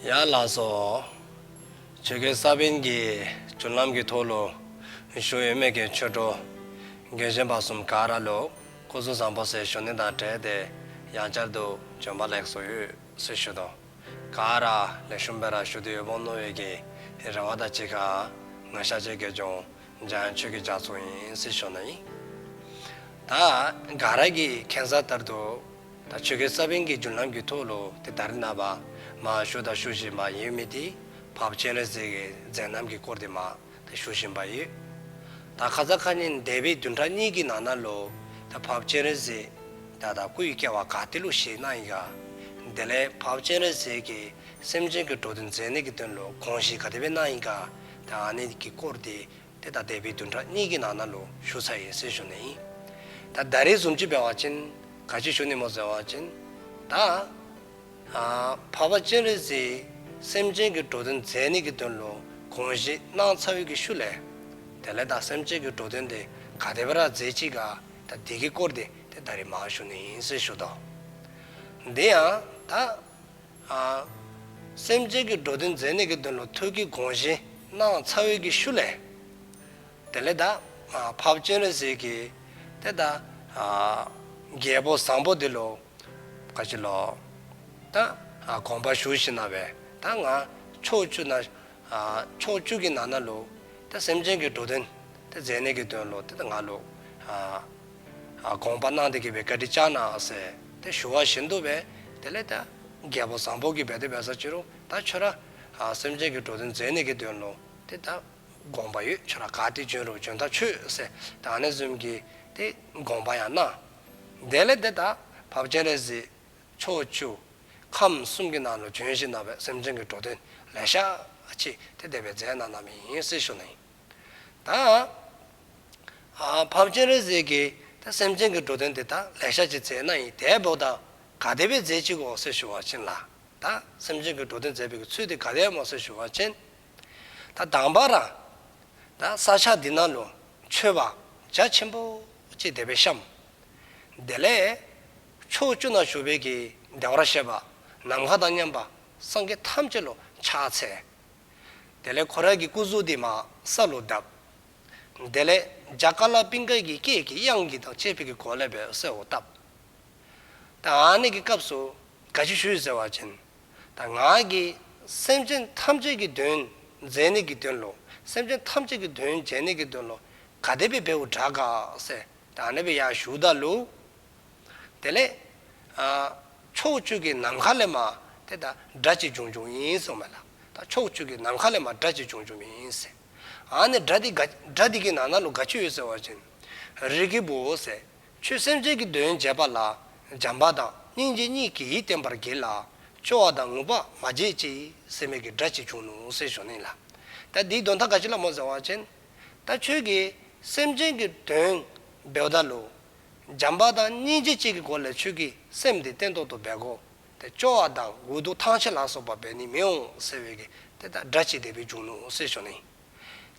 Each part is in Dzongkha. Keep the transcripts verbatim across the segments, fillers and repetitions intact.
ཡ་ལགས་སོ། ཆོས་རྒྱལ་ས་པཎ་གྱི་རྒྱུན་ལམ་གྱི་ཐོག་ལུ་བཞུགས་ཡོད་མི་གི་ཆོས་གྲོགས་རྒན་གཞོན་བར་གསུམ་ག་ར་ལུ་སྐུ་གཟུགས་བཟང་པོ་ཟེར་ཞུ་ནི་དང་འབྲེལ་ཏེ་ཡང་བསྐྱར་དུ་བྱོན་པ་ལེགས་སོ་ཡོད་ཟེར་ཞུ་དོ། ག་ར་ལེགས་ཤོམ་སྦེ་ར་བཞུགས་ཏེ་ཡོདཔ་འོང་མནོ་བའི་གི་རེ་བ་དང་གཅིག་ཁར་ང་ཤཱཀྱའི་དགེ་སློང་འཇམ་དབྱངས་ཆོས་ཀྱི་རྒྱ་མཚོ་ཨིན་ཟེར་ཞུ་ནི་ཨིན། ད་ག་ར་གིས་མཁྱེན་གསལ་ལྟར་དུ་ད་ཆོས་རྒྱལ་ས་པཎ་གྱི་རྒྱུན་ལམ་གྱི་ཐོག་ལུ་ཏེ་ད་རེས་ནངས་པ་མར་ཞུ་དང་ཞུ་བཞིན་པ་ཡོད་མི་འདི་འཕགས་པ་སྤྱན་རས་གཟིགས་ཀྱི་མཛད་རྣམ་གྱི་སྐོར་འདི་མར་ཏེ་ཞུ་བཞིན་པ་ཡོད། ད་ཁ་ཙ་ཁ་ཉིནམ་འདས་པའི་བདུན་ཕྲག་གཉིས་ཀྱི་ནང་ན་ལུ་ད་འཕགས་པ་སྤྱན་རས་གཟིགས་ད་ད་སྐུའི་སྐྱེ་བ་ག་ཏེ་ལུ་བཞེས་གནང་ཡི་ག། དེ་ལས་འཕགས་པ་སྤྱན་རས་གཟིགས་ཀྱིས་སེམས་ཅན་གྱི་འགྲོ་དོན་མཛད་ནི་གི་དོན་ལུ་དགོངས་བཞེས་ག་དེ་སྦེ་གནང་ཡི་ག། ད་ཨ་ནི་གི་སྐོར་འདི་ཏེ་ད་འདས་པའི་བདུན་ཕྲག་གཉིས་ཀྱི་ནང་ན་ལུ་ཞུ་ཚར་ཡི་ཟེར་ཞུ་ནི་ཨིན། ད་ད་རེས་བཟུམ་ཅིག་འབད་བ་ཅིན་ག་ཅི་ཞུ་ནི་སྨོ་ཟེར་བ་ཅིན་ད་ཨ་འཕགས་པ་སྤྱན་རས་གཟིགས་སེམས་ཅན་གྱི་འགྲོ་དོན་མཛད་ནི་གི་དོན་ལུ་དགོངས་བཞེས་གནང་ཚར་བའི་གི་ཤུལ་ལས་དེ་ལས་ད་སེམས་ཅན་གྱི་འགྲོ་དོན་འདི་ག་དེ་སྦེ་ར་མཛད་ཅི་ག། ད་འདི་གི་སྐོར་འདི་ཏེ་ད་རེས་མར་ཞུ་ནི་ཨིན་ཟེར་ཞུ་དོ། འདི་ཡང་ད་ཨ་སེམས་ཅན་གྱི་འགྲོ་དོན་མཛད་ནི་གི་དོན་ལུ་ཐུགས་ཀྱི་དགོངས་བཞེས་གནང་ཚར་བའི་གི་ཤུལ་ལས་དེ་ལས་ད་ཨ་འཕགས་པ་སྤྱན་རས་གཟིགས་ཀྱིས་ཏེ་ད་ཨ་རྒྱལ་པོ་བཟང་པོ་འདི་ལུ་ག་ཅི་ལོ། ད་ཨ་དགོངས་པ་ཞུ་ཞིནམ་ལས་ད་ང་ཕྱོགས་བཅུ་ན་ཨ་ཕྱོགས་བཅུ་གི་ནང་ན་ལུ་ད་སེམས་ཅན་གྱི་འགྲོ་དོན་ད་མཛད་ནི་གི་དོན་ལུ་ད་ང་ལུ་ཨ་ཨ་དགོངས་པ་གནང་སྟེ་གི་སྦེ་བཀའ་དྲིན་བསྐྱང་གནང་ཟེར་ད་ཞུ་བ་བཞིན་དུ་སྦེ་དེ་ལས་ད་རྒྱལ་པོ་བཟང་པོ་གིས་འབད་དེ་འབད་ས་ཅི་རུང་ད་ཁྱོད་ར་ཨ་སེམས་ཅན་གྱི་འགྲོ་དོན་མཛད་ནི་གི་དོན་ལུ་ཏེ་ད་དགོངས་པ་ཡོད། ཁྱོད་ར་ག་ཏེ་བྱོན་རུང་བྱོན་ཐག་ཆོད་ཟེར་ད་ཨ་ནི་བཟུམ་གྱི་ཏེ་དགོངས་པ་ཡང་གནང་། དེ་ལས་ཏེ་ད་འཕགས་པ་སྤྱན་རས་གཟིགས་ཕྱོགས་བཅུ་ཁམས་གསུམ་གྱི་ནང་ལུ་བྱོན་ཞིནམ་ལས་སེམས་ཅན་གྱི་འགྲོ་དོན་ལེ་ཤ་ཅིག་ཏེ་དེ་སྦེ་མཛད་གནང་གནངམ་ཨིན་ཟེར་ཞུ་ནི་ཨིན། ད་ཨ་འཕགས་པ་སྤྱན་རས་གཟིགས་ཀྱིས་ད་སེམས་ཅན་གྱི་འགྲོ་དོན་འདི་ད་ལེ་ཤ་ཅིག་མཛད་གནང་ཡི། དེ་འབདཝ་ད་ག་དེ་སྦེ་མཛད་ཅི་གོ་ཟེར་ཞུ་བ་ཅིན་ལགས། ད་སེམས་ཅན་གྱི་འགྲོ་དོན་མཛད་པའི་གི་ཚུལ་འདི་ག་དེ་སྨོ་ཟེར་ཞུ་བ་ཅིན་ད་དང་པ་ར་ད་ས་ཆ་འདི་ནང་ལུ་མཆོད་པ་རྒྱ་ཆེན་པོ་ཅིག་དེ་སྦེ་བཤམས། དེ་ལས་ཕྱོགས་བཅུ་ན་བཞུགས་པའི་གི་བདེ་བར་གཤེགས་པ་ནམ་མཁའ་དང་མཉམ་པ་སངས་རྒྱས་ཐམས་ཅད་ལུ་ཕྱག་འཚལ། དེ་ལས་ཁོ་རའི་གི་སྐུ་གཟུགས་འདི་མར་ས་ལུ་བརྡབ། དེ་ལས་བྱ་ཀ་ལ་པིང་ཀ་གི་སྐད་ཀྱི་དབྱངས་ཀྱིས་དང་བཅས་པའི་གི་སྒོ་ལས་སྦེ་གསོལཝ་བཏབ། ད་ཨ་ནི་གི་སྐབས་སུ་ག་ཅི་ཞུ་ཡི་ཟེར་བ་ཅིན་ད་ང་གིས་སེམས་ཅན་ཐམས་ཅད་ཀྱི་དོན་མཛད་ནི་གི་དོན་ལུ་སེམས་ཅན་ཐམས་ཅད་ཀྱི་དོན་མཛད་ནི་གི་དོན་ལུ་ག་དེ་སྦེ་འབདཝ་དྲག་ག་ཟེར་ད་ཨ་ནི་སྦེ་ཡར་ཞུཝ་ད་ལུ་དེ་ལས་ཨ་ཕྱོགས་བཅུ་གི་ནམ་མཁའ་ལས་མར་ཏེ་ད་སྒྲ་ཅིག་བྱུང་བྱུངམ་ཨིན་ཟེར་མས་ལགས། ད་ཕྱོགས་བཅུ་གི་ནམ་མཁའ་ལས་མར་སྒྲ་ཅིག་བྱུང་བྱུངམ་ཨིན་ཟེར། ཨ་ནི་སྒྲ་འདི་ག་སྒྲ་འདི་གི་ནང་ན་ལུ་ག་ཅི་ཡོད་ཟེར་བ་ཅིན་རིགས་ཀྱི་བུ་ཟེར། ཁྱོད་སེམས་ཅན་གྱི་དོན་བྱེད་པ་ལ་བྱམས་པ་དང་སྙིང་རྗེ་གཉིས་ཀྱིས་བསྟེན་པར་གྱིས་ལ། སྐྱོ་བ་དང་ངུ་བ་མ་བྱེད་ཅིག་ཟེར་མི་གི་སྒྲ་ཅིག་བྱུང་ནུག་ཟེར་ཞུ་ནི་ལགས། ད་འདིའི་དོན་དག་ག་ཅི་ལུ་སྨོ་ཟེར་བ་ཅིན་ད་ཁྱོད་ཀྱིས་སེམས་ཅན་གྱི་དོན་འབདཝ་ད་ལུ་བྱམས་པ་དང་སྙིང་རྗེ་གཅིག་གི་སྒོ་ལས་ཁྱོད་ཀྱི་སེམས་འདི་བརྟན་ཏོག་ཏོ་འབད་དགོ། ཏེ་སྐྱོ་བ་དང་འུ་སྡུག་ཐང་ཆད་ལ་སོགས་པ་འབད་ནི་མི་འོང་ཟེར་བའི་གི་ཏེ་ད་སྒྲ་ཅིག་དེ་སྦེ་བྱུང་ནུག་ཟེར་ཞུ་ནི།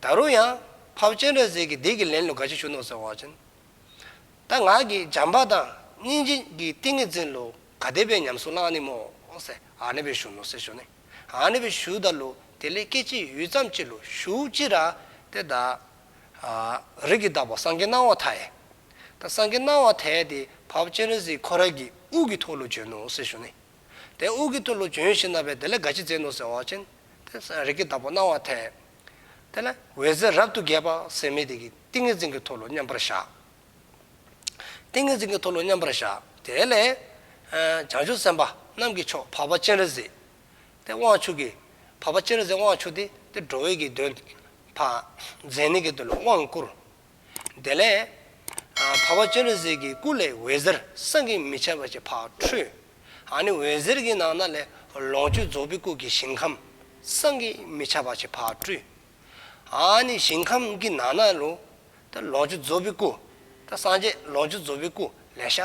ད་རུང་ཡང་འཕགས་པ་སྤྱན་རས་གཟིགས་ཀྱིས་འདི་གི་ལན་ལུ་ག་ཅི་ཞུ་ནུག་ཟེར་བ་ཅིན་ད་ང་གིས་བྱམས་པ་དང་སྙིང་རྗེ་གི་ཏིང་ངེ་འཛིན་ལུ་ག་དེ་སྦེ་ཉམས་སུ་བླང་ནི་སྨོ་ཟེར་ཨ་ནི་སྦེ་ཞུ་ནུག་ཟེར་ཞུ་ནི། ཨ་ནི་སྦེ་ཞུཝ་ད་ལུ་དེ་ལས་སྐད་ཅིག་ཡུད་ཙམ་ཅིག་ལུ་ཤུགས་ཅིག་ར་ཏེ་ད་ཨ་རིགས་ཀྱི་བདག་པོ་སངས་རྒྱས་སྣང་བ་མཐའ་ཡས། ད་སངས་རྒྱས་སྣང་བ་མཐའ་ཡས་འདི་འཕགས་པ་སྤྱན་རས་གཟིགས་ཁོ་རའི་གི་དབུ་གི་ཐོག་ལུ་བྱོན་ནུག་ཟེར་ཞུ་ནི། ཏེ་དབུ་གི་ཐོག་ལུ་བྱོན་ཞིནམ་ལས་དེ་ལས་ག་ཅི་མཛད་ནུག་ཟེར་བ་ཅིན་ཏེ་རིགས་ཀྱི་བདག་པོ་སྣང་བ་མཐའ་ཡས་དེ་ལས་འོད་ཟེར་རབ་ཏུ་རྒྱས་པ་ཟེར་མི་དེ་གིས་ཏིང་ངེ་འཛིན་གྱི་ཐོག་ལུ་མཉམ་པར་བཞག། ཏིང་ངེ་འཛིན་གྱི་ཐོག་ལུ་མཉམ་པར་བཞག། དེ་ལས་ཨ་བྱང་ཆུབ་སེམས་དཔའ་རྣམས་ཀྱི་མཆོག་འཕགས་པ་སྤྱན་རས་གཟིགས། ཏེ་དབང་ཕྱུག་གི་འཕགས་པ་སྤྱན་རས་གཟིགས་དབང་ཕྱུག་དེ་ཏེ་འགྲོ་བའི་གི་དོན་ཕར་མཛད་ནི་གི་དོན་ལུ་དབང་བསྐུར། དེ་ལས་ཨ་འཕགས་པ་སྤྱན་རས་གཟིགས་ཀྱི་སྐུ་ལས་འོད་ཟེར་བསམ་གྱིས་མི་ཁྱབ་པ་ཅིག་ཕར་འཕྲོས། ཨ་ནི་འོད་ཟེར་གྱི་ནང་ན་ལས་ལོངས་སྤྱོད་རྫོགས་པའི་སྐུ་གི་ཞིང་ཁམས་བསམ་གྱིས་མི་ཁྱབ་པ་ཅིག་ཕར་སྤྲུལ། ཨ་ནི་ཞིང་ཁམས་ཀྱི་ནང་ན་ལུ་ད་ལོངས་སྤྱོད་རྫོགས་པའི་སྐུ། ད་སངས་རྒྱས་ལོངས་སྤྱོད་རྫོགས་པའི་སྐུ་ལེ་ཤ་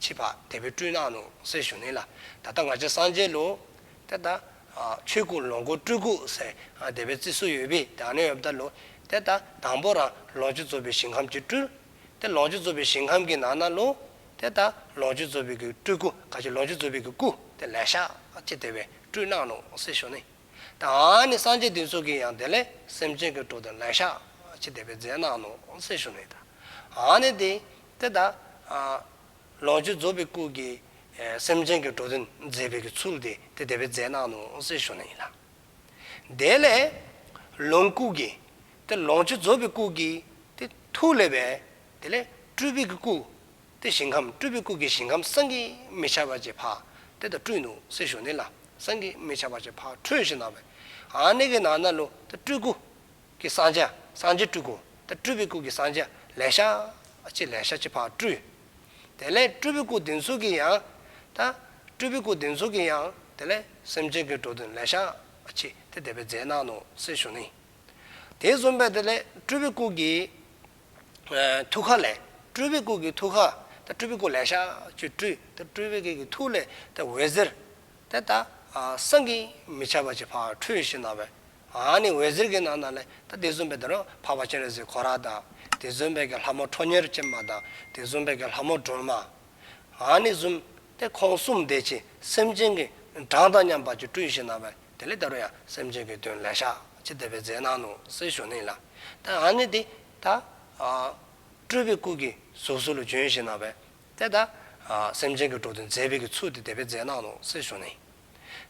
ཅིག་ཕར་དེ་སྦེ་སྤྲུལ་གནང་ནུག་ཟེར་ཞུ་ནི་ལགས། ད་ལྟོ་ང་བཅས་སངས་རྒྱས་ལུ་ཏེ་ད་ཨ་ཆོས་སྐུ་ལོངས་སྐུ་སྤྲུལ་སྐུ་ཟེར་ཨ་དེ་སྦེ་བརྩི་སྲོལ་ཡོད་པས། ད་ཨ་ནི་ཡོདཔ་ད་ལུ་ཏེ་ད་དང་པ་ར་ལོངས་སྤྱོད་རྫོགས་པའི་ཞིང་ཁམས་ཅིག་སྤྲུལ། ཏེ་ལོངས་སྤྱོད་རྫོགས་པའི་ཞིང་ཁམས་ཀྱི་ནང་ན་ལུ་ཏེ་ད་ལོངས་སྤྱོད་རྫོགས་པའི་གི་སྤྲུལ་སྐུ་ག་ཅི་ལོངས་སྤྱོད་རྫོགས་པའི་གི་སྐུ་ཏེ་ལེ་ཤ་ཅིག་དེ་སྦེ་ སྤྲུལ་གནང་ནུག་ཟེར་ཞུ་ནི། ད་ཨ་ནི་སངས་རྒྱས་དེ་ཚུ་གིས་ཡང་དེ་ལས་སེམས་ཅན་གྱི་འགྲོ་དོན་ལེ་ཤ་ཅིག་དེ་སྦེ་མཛད་གནང་ནུག་ཟེར་ཞུ་ནི། ད་ཨ་ནི་དེ་ཏེ་ད་ཨ་ལོངས་སྤྱོད་རྫོགས་པའི་སྐུ་གིས་ཨེ་སེམས་ཅན་གྱི་འགྲོ་དོན་མཛད་པའི་གི་ཚུལ་དེ་ཏེ་དེ་སྦེ་མཛད་གནང་ནུག་ཟེར་ཞུ་ནི་ཨིན་ལགས། དེ་ལས་ལོངས་སྐུ་གིས་ཏེ་ལོངས་སྤྱོད་རྫོགས་པའི་སྐུ་གི་ཏེ་ཐུགས་ལས་སྦེ་དེ་ལས་སྤྲུལ་པའི་གི་སྐུ་ཏེ་ཞིང་ཁམས་སྤྲུལ་པའི་སྐུ་གི་ཞིང་ཁམས་བསམ་གྱིས་མི་ཁྱབ་པ་ཅིག་ཕར་ཏེ་ད་སྤྲུལ་ནུག་ཟེར་ཞུ་ནི་ལགས། བསམ་གྱིས་མི་ཁྱབ་པ་ཅིག་ཕར་སྤྲུལ་ཞིནམ་ལས་ཨ་ནི་གི་ནང་ན་ལུ་ཏེ་སྤྲུལ་སྐུ་གི་སངས་རྒྱས་སངས་རྒྱས་སྤྲུལ་སྐུ་ཏེ་སྤྲུལ་པའི་སྐུ་གི་སངས་རྒྱས་ལེ་ཤ་ཅིག་ལེ་ཤ་ཅིག་ཕར་སྤྲུལ། དེ་ལས་སྤྲུལ་པའི་སྐུ་དེ་ཚུ་གིས་ཡང་ད་སྤྲུལ་པའི་སྐུ་དེ་ཚུ་གིས་ཡང་དེ་ལས་སེམས་ཅན་གྱི་འགྲོ་དོན་ལེ་ཤ་ཅིག་ཏེ་དེ་སྦེ་མཛད་གནང་ནུག་ཟེར་ཞུ་ནི། དེ་བཟུམ་སྦེ་དེ་ལས་སྤྲུལ་པའི་སྐུ་གི་ཨེ་ཐུགས་ཁ་ལས་སྤྲུལ་པའི་སྐུ་གི་ཐུགས་ཁ་ད་སྤྲུལ་པའི་སྐུ་ལེ་ཤ་ཅིག་སྤྲུལ། ད་སྤྲུལ་པའི་སྐུ་གི་ཐུགས་ལས་ད་འོད་ཟེར་ཏེ་ད་ཨ་བསམ་གྱིས་མི་ཁྱབ་པ་ཅིག་ཕར་འཕྲོས་ཞིནམ་ལས་ཨ་ནི་འོད་ཟེར་གྱི་ནང་ན་ལས་ད་དེ་བཟུམ་སྦེ་ད་རུང་འཕགས་པ་སྤྱན་རས་གཟིགས་ཁོ་ར་དང་དེ་བཟུམ་སྦེ་གི་ལྷ་མོ་ཁྲོ་གཉེར་ཅན་མ་དང་དེ་བཟུམ་སྦེ་གི་ལྷ་མོ་སྒྲོལ་མ་ཨ་ནི་བཟུམ་ཏེ་ཁོང་གསུམ་དེ་ཅིག་སེམས་ཅན་གྱི་གྲངས་དང་མཉམ་པ་ཅིག་སྤྲུལ་ཞིནམ་ལས་དེ་ལས་ད་རུང་ཡང་སེམས་ཅན་གྱི་དོན་ལེ་ཤ་ཅིག་དེ་སྦེ་མཛད་གནང་ནུག་ཟེར་ཞུ་ནི་ལགས། ད་ཨ་ནི་དེ་ད་ཨ་སྤྲུལ་པའི་སྐུ་གི་གཟུགས་སུ་ལུ་བྱོན་ཞིནམ་ལས་ཏེ་ད་ཨ་སེམས་ཅན་གྱི་འགྲོ་དོན་མཛད་པའི་གི་ཚུལ་དེ་དེ་སྦེ་མཛད་གནང་ནུག་ཟེར་ཞུ་ནི།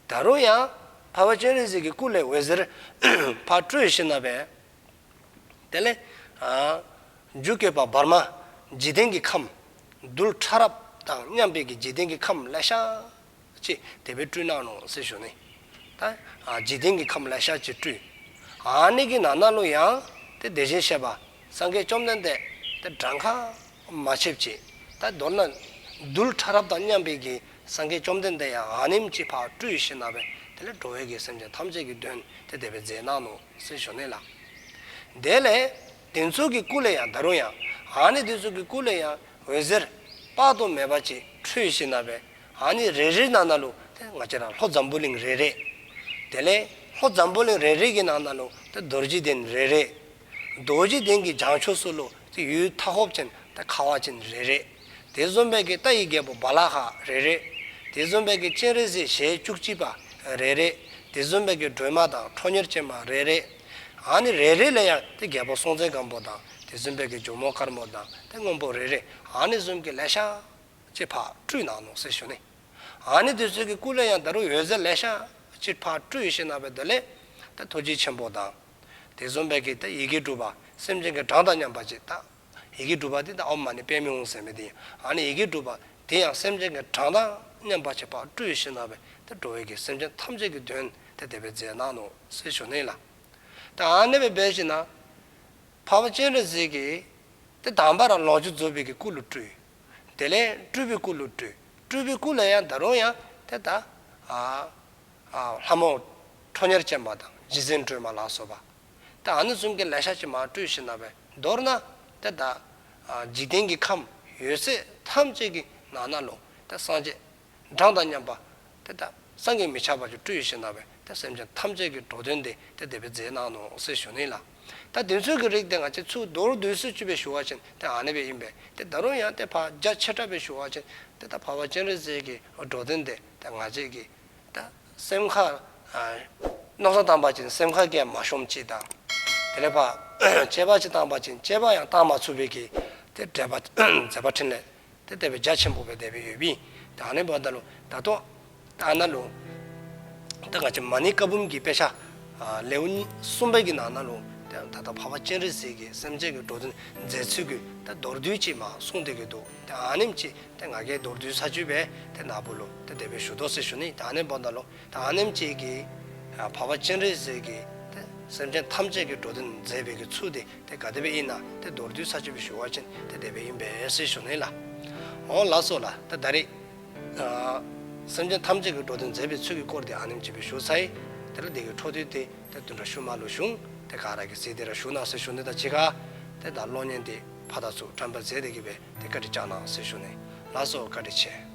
ད་རུང་ཡང་འཕགས་པ་སྤྱན་རས་གཟིགས་ཀྱི་སྐུ་ལས་འོད་ཟེར་ཕར་སྤྲོས་ཞིནམ་ལས་དེ་ལས་ཨ་རྒྱུ་བསྐལ་པ་བར་མ་འཇིག་རྟེན་གྱི་ཁམས་རྡུལ་ཕྲ་རབ་དང་མཉམ་པའི་གི་འཇིག་རྟེན་གྱི་ཁམས་ལེ་ཤ་ཅིག་དེ་སྦེ་སྤྲུལ་གནང་ནུག་ཟེར་ཞུ་ནི། ད་ཨ་འཇིག་རྟེན་གྱི་ཁམས་ལེ་ཤ་ཅིག་སྤྲུལ། ཨ་ནི་གི་ནང་ན་ལུ་ཡང་ཏེ་དེ་བཞིན་གཤེགས་པ་སངས་རྒྱས་བཅོམ་ལྡན་འདས་ཏེ་གྲངས་ཁ་མ་ཆོདཔ་ཅིག་ད་མདོར་ན་རྡུལ་ཕྲ་རབ་དང་མཉམ་པའི་གི་སངས་རྒྱས་བཅོམ་ལྡན་འདས་ཡང་ཨ་ནེམ་ཅིག་ཕར་སྤྲུལ་ཞིནམ་ལས་དེ་ལས་འགྲོ་བའི་གི་སེམས་ཅན་ཐམས་ཅད་ཀྱི་དོན་ཏེ་དེ་སྦེ་མཛད་གནང་ནུག་ཟེར་ཞུ་ནི་ལགས། དེ་ལས་དེ་ཚུ་གི་སྐུ་ལས་ཡང་ད་རུང་ཡང་ཨ་ནི་དེ་ཚུ་གི་སྐུ་ལས་ཡང་འོད་ཟེར་དཔག་ཏུ་མེད་པ་ཅིག་འཕྲོས་ཞིནམ་ལས་ཨ་ནི་རེ་རེ་ནང་ན་ལུ་ཏེ་ང་བཅས་ར་ལྷོ་འཛམ་བུ་གླིང་རེ་རེ། དེ་ལས་ལྷོ་འཛམ་བུ་གླིང་རེ་རེ་གི་ནང་ན་ལུ་ཏེ་རྡོ་རྗེ་གདན་རེ་རེ། རྡོ་རྗེ་གདན་གྱི་བྱང་ཕྱོགས་སུ་ལུ་ཏེ་ཡུལ་མཐའ་འཁོབ་ཅན་ཏེ་ཁ་བ་ཅན་རེ་རེ། དེ་བཟུམ་སྦེ་གི་ལྟ་བའི་རྒྱལ་པོ་བ་ལ་ཧ་རེ་རེ། དེ་བཟུམ་སྦེ་གི་སྤྱན་རས་གཟིགས་ཞལ་བཅུ་གཅིག་པ་རེ་རེ། དེ་བཟུམ་སྦེ་གི་སྒྲོལ་མ་དང་ཁྲོ་གཉེར་ཅན་མ་རེ་རེ། ཨ་ནི་རེ་རེ་ལས་ཡང་ཏེ་རྒྱལ་པོ་སྲོང་བཙན་སྒམ་པོ་དང་དེ་བཟུམ་སྦེ་གི་ཇོ་མོ་དཀར་མོ་དང་ཏེ་སྔོན་པོ་རེ་རེ་ཨ་ནི་བཟུམ་གྱི་ལེ་ཤ་ཅིག་ཕར་སྤྲུལ་གནང་ནུག་ཟེར་ཞུ་ནི། ཨ་ནི་དེ་ཚུ་གི་སྐུ་ལས་ཡང་ད་རུང་འོད་ཟེར་ལེ་ཤ་ཅིག་ཕར་སྤྲུལ་ཞིནམ་ལས་དེ་ལས་ད་ཐུགས་རྗེ་ཆེན་པོ་དང་དེ་བཟུམ་སྦེ་གི་ད་ཡི་གེ་དྲུག་པ་སེམས་ཅན་གྱི་གྲངས་དང་མཉམ་པ་ཅིག་ད་ཡི་གེ་དྲུག་པ་དེ་ད་ཨོཾ་མ་ཎི་པདྨེ་ཧཱུྃ་ཟེར་མི་དེ་ཨ་ནི་ཡི་གེ་དྲུག་པ་དེ་ཡང་སེམས་ཅན་གྱི་གྲངས་དང་མཉམ་པ་ཅིག་ཕར་སྤྲུལ་ཞིནམ་ལས་ད་འགྲོ་བའི་གི་སེམས་ཅན་ཐམས་ཅད་ཀྱི་དོན་ཏེ་དེ་སྦེ་མཛད་གནང་ནུག་ཟེར་ཞུ་ནི་ལགས། ད་ཨ་ནི་སྦེ་འབད་ཞིནམ་ལས་འཕགས་པ་སྤྱན་རས་གཟིགས་ཀྱིས་ཏེ་དང་པ་ར་ལོངས་སྤྱོད་རྫོགས་པའི་གི་སྐུ་ལུ་སྤྲུལ། དེ་ལས་སྤྲུལ་པའི་སྐུ་ལུ་སྤྲུལ། སྤྲུལ་པའི་སྐུ་ལས་ཡང་ད་རུང་ཡང་ཏེ་ད་ཨ་ཨ་ལྷ་མོ་ཁྲོ་གཉེར་ཅན་མ་དང་རྗེ་བཙུན་སྒྲོལ་མ་ལ་སོགས་པ་ད་ཨ་ནི་བཟུམ་གྱི་ལེ་ཤ་ཅིག་མར་སྤྲུལ་ཞིནམ་ལས་མདོར་ན་ཏེ་ད་ཨ་འཇིག་རྟེན་གྱི་ཁམས་ཡོད་ཚད་ཐམས་ཅད་ཀྱི་ནང་ན་ལུ་ཏེ་སངས་རྒྱས་གྲངས་དང་མཉམ་པ་ཏེ་ད་བསམ་གྱིས་མི་ཁྱབ་པ་ཅིག་སྤྲུལ་ཞིནམ་ལས་ཏེ་སེམས་ཅན་ཐམས་ཅད་ཀྱི་འགྲོ་དོན་དེ་ཏེ་དེ་སྦེ་མཛད་གནང་ནུག་ཟེར་ཞུ་ནི་ལགས། ད་དེ་ཚུ་གི་རིགས་དེ་ང་བཅས་ཚུར་མདོར་བསྡུས་སུ་ཅིག་སྦེ་ཞུ་བ་ཅིན་ཏེ་ཨ་ནི་སྦེ་ཨིན་པས། ཏེ་ད་རུང་ཡང་ཏེ་ཕར་རྒྱ་ཆེ་དྲགས་སྦེ་ཞུ་བ་ཅིན་ཏེ་ད་འཕགས་པ་སྤྱན་རས་གཟིགས་ཀྱི་འགྲོ་དོན་དེ་ཏེ་ང་བཅས་ཀྱི་ད་སེམས་ཁར་ཨ་མནོ་བསམ་བཏང་པ་ཅིན་སེམས་ཁར་གྱིས་མ་ཤོངམ་ཅིག་དང་དེ་ལས་ཕར་དཔྱད་པ་ཅིག་བཏང་པ་ཅིན་དཔྱད་པ་ཡང་བཏང་མ་ཚུགས་པའི་གི་ཏེ་འགྲེལ་པ་མཛད་པ་འཕྲིན་ལས་ཏེ་དེ་སྦེ་རྒྱ་ཆེན་པོ་སྦེ་དེ་སྦེ་ཡོད་པས། ད་ཨ་ནི་འབདཝ་ད་ལུ་ད་ལྟོ་ད་ཨ་ནཱ་ལུ་ད་ང་བཅས་མ་ཎི་བཀའ་འབུམ་གྱི་དཔེ་ཆ་ཨ་ལེའུ་གསུམ་པའི་གི་ནང་ན་ལུ་ད་ད་ལྟོ་འཕགས་པ་སྤྱན་རས་གཟིགས་ཀྱིས་སེམས་ཅན་གྱི་འགྲོ་དོན་མཛད་ཚུལ་གྱི་ད་མདོར་བསྡུས་ཅིག་མར་གསུངས་ཏེ་གི་འདུག། ད་ཨ་ནེམ་ཅིག་ད་ང་གིས་མདོར་བསྡུས་ས་ཅིག་སྦེ་ད་ནཱ་བུ་ལུ་ད་དེ་སྦེ་ཞུ་དོ་ཟེར་ཞུ་ནི། ད་ཨ་ནི་འབདཝ་ད་ལུ་ད་ཨ་ནེམ་ཅིག་གིས་ཨ་འཕགས་པ་སྤྱན་རས་གཟིགས་ཀྱིས་ཏེ་སེམས་ཅན་ཐམས་ཅད་ཀྱི་འགྲོ་དོན་མཛད་པའི་གི་ཚུལ་དེ་ཏེ་ག་དེ་སྦེ་ཨིན་ན་ཏེ་མདོར་བསྡུས་ས་ཅིག་སྦེ་ཞུ་བ་ཅིན་ཏེ་དེ་སྦེ་ཨིན་པས་ཟེར་ཞུ་ནི་ལགས། འོང་ལགས་སོ་ལགས། ད་ད་རེས་ཨ་སེམས་ཅན་ཐམས་ཅད་ཀྱི་འགྲོ་དོན་མཛད་པའི་ཚུལ་གྱི་སྐོར་དེ་ཨ་ནེམ་ཅིག་སྦེ་ཞུ་ཚར་ཡི། དེ་ལས་དེ་གི་འཕྲོ་མཐུད་དེ་ཏེ་བདུན་ཕྲག་ཤུལ་མ་ལུ་ཞུ་འོང་། ཏེ་ག་ར་གིས་གཟིགས་ཏེ་ར་བཞུགས་གནང་ཟེར་ཞུ་ནི། ད་ཅི་ཁར་ཏེ་ད་གློག་བརྙན་དེ་ཕར་དང་ཚུར་འགྲེམས་སྤེལ་མཛད་དེ་གི་སྦེ་ཏེ་བཀའ་དྲིན་བསྐྱང་གནང་ཟེར་ཞུ་ནི། ལགས་སོ། བཀའ་དྲིན་ཆེ།